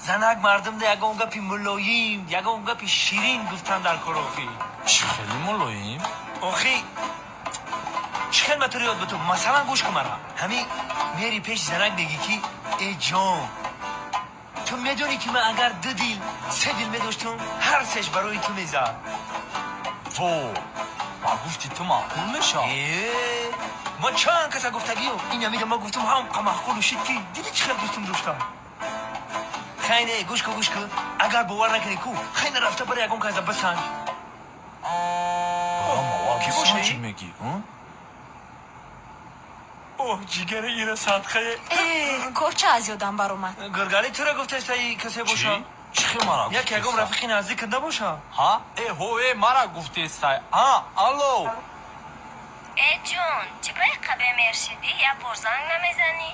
Занак мардумда ягон гапи мулоим, ягон гапи ширин гуфтан дар кор охи. Чӣ хеле мулоим? Охи, чӣ хел ма туро ёд бутум? Масалан, гӯш кун мара. Ҳами мери пеши занак мегӣ ки э ҷон, ту медонӣ ки ман агар ду дил, се дил медоштум, ҳар сеш барои ту мезад. Во, ба гуфти ту маъқул мешавад? Э, ма чанд каса гуфтагиё, ин амида ма гуфтум ҳам қа маъқулу шид ки диди чӣ хел дӯстум доштам. Хай не, гӯш кун, гӯш кун. Агар бовар накунӣ ку, хай нарафта бари ягон каса бисанҷ. Ки боша? Чӣ мегӣ? Оҳ, ҷигари ира садқае. Э, корча аз ёдам баромад. Гиргали тура гуфтаста касе боша? Чӣ хел мара Як ягон рафиқи наздик кунда боша? Ҳа? Э, ҳо, э, мара гуфтестай. А, алло. Э ҷон, чӣ ба иқа бемер шидӣ? Як бор занг намезанӣ?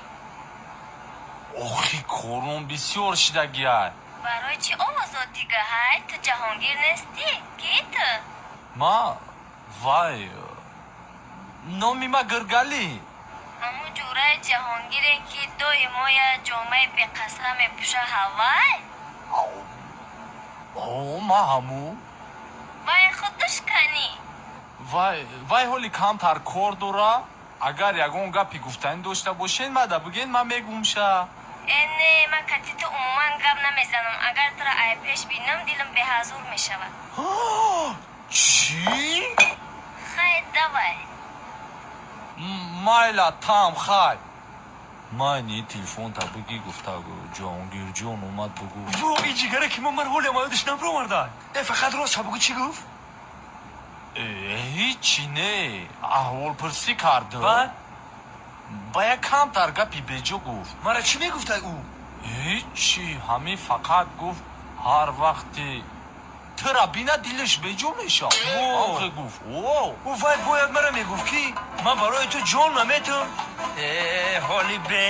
Охи, корон бисёр шидагиай. Барои чӣ овозот дига ҳай? Ту Ҷаҳонгир нестӣ? Кӣ ту? Ма вай, номи ма Гиргалӣ. Ҳамун ҷураи Ҷаҳонгире ки доимо як ҷомаи беқасра мепӯша ҳавай? О, ма ҳамун. Вай худаш канӣ? Вай, вай ҳоли камтар кор дора. Агар ягон гапи гуфтанӣ дошта бошед, мада бигӯед, ман мегумша. Э не, ман кати ту умуман гап намезанам. Агар тура ай пеш бинам, дилам беҳазур мешавад. Чӣ? Хай, давай. Майла, там хай. Майни телефонта бигӣ, гуфта Ҷаҳонгирҷон омад бугӯ. Во, и ҷигаре ки ман мар ҳоле ёдаш набароварда. Э, фақат рост бугӯ, чӣ гуфт? Э, ҳичи не, аҳволпурсӣ кард. Баъд? Ба як камтар гапи беҷо гуфт. Мара чӣ мегуфтай ӯ? Ҳичи, ҳамин фақат гуфт ҳар вақте тура бина дилаш беҷо мешавад. Охе гуфт. О, ӯ вай бояд мара мегуфт ки ман барои ту ҷон наметум. Э, ҳоли бе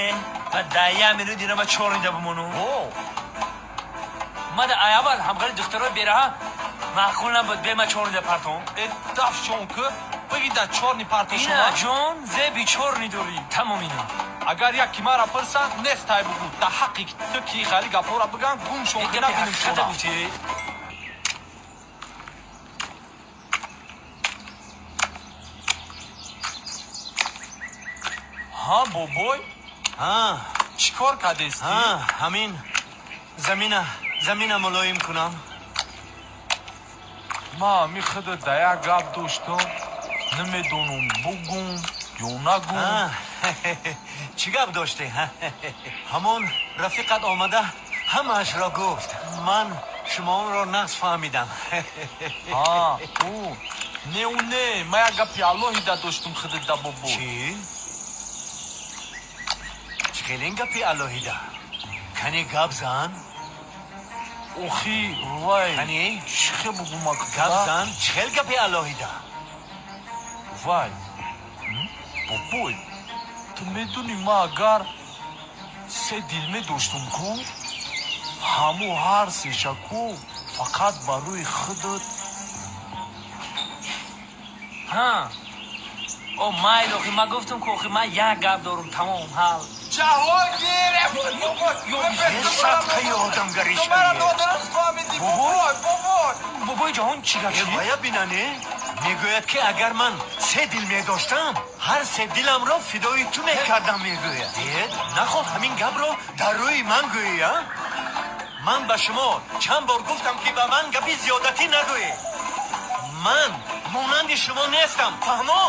ва дар як минут ина ма чор нида бимонум. О, Мада ай аввал ҳамғари духтарои бераҳа маъқул набуд, бе ма чор нида партом. Э, дафшон ки биги да чорни Ина партошона. ҷон, зеби чорни дорӣ. Тамом ина. Агар яки мара пурсанд, нестай бугӯ. Да ҳаққи ту ки хали гапҳоро биган, гумшон Э, ки гапи набиним ҳақиқата шона. гуфтӣ. Ҳа, бобой, Ҳа, чӣ кор кардестӣ? ҳа, ҳамин замина мулоим кунам. Ман ҳами худа да як гап доштам, намедонам бугум ё нагум. Ҳа, чӣ гап доштӣ? Ҳамон рафиқат омада ҳамаашро гуфт. Ман шуморо нағз фаҳмидам. Ҳа, ӯ не, ӯ не, ман як гапи алоҳида доштум худа да, бобой. Чӣ? Чӣ хеле ин гапи алоҳида? Кани гап зан? Охи, вай, Кани? чӣ хел бугум Гап зан, чӣ хел гапи алоҳида? Вай, бобой, ту медонӣ, ман агар се дил медоштум ку, ҳаму ҳар сеша ку фақат барои худат. Ҳа. О, майл, охи ман гуфтум ку, охи ман як гап дорум, тамом, ҳал. Ҷаҳонгир, Садқаи одамгарӣ мара шавӣ. нодуруст фаҳмидӣ, бобой, бобой. Бобои ҷаҳон чӣ гап шид? Вая бинане, мегӯяд ки агар ман се дил медоштам, ҳар се диламро фидои ту мекардам, мегӯяд. Дед, нахоҳ ҳамин гапро дар рӯи ман гӯӣ, а? Ман ба шумо чанд бор гуфтам ки ба ман гапи зиёдатӣ нагӯед. Ман монанди шумо нестам, фаҳмо?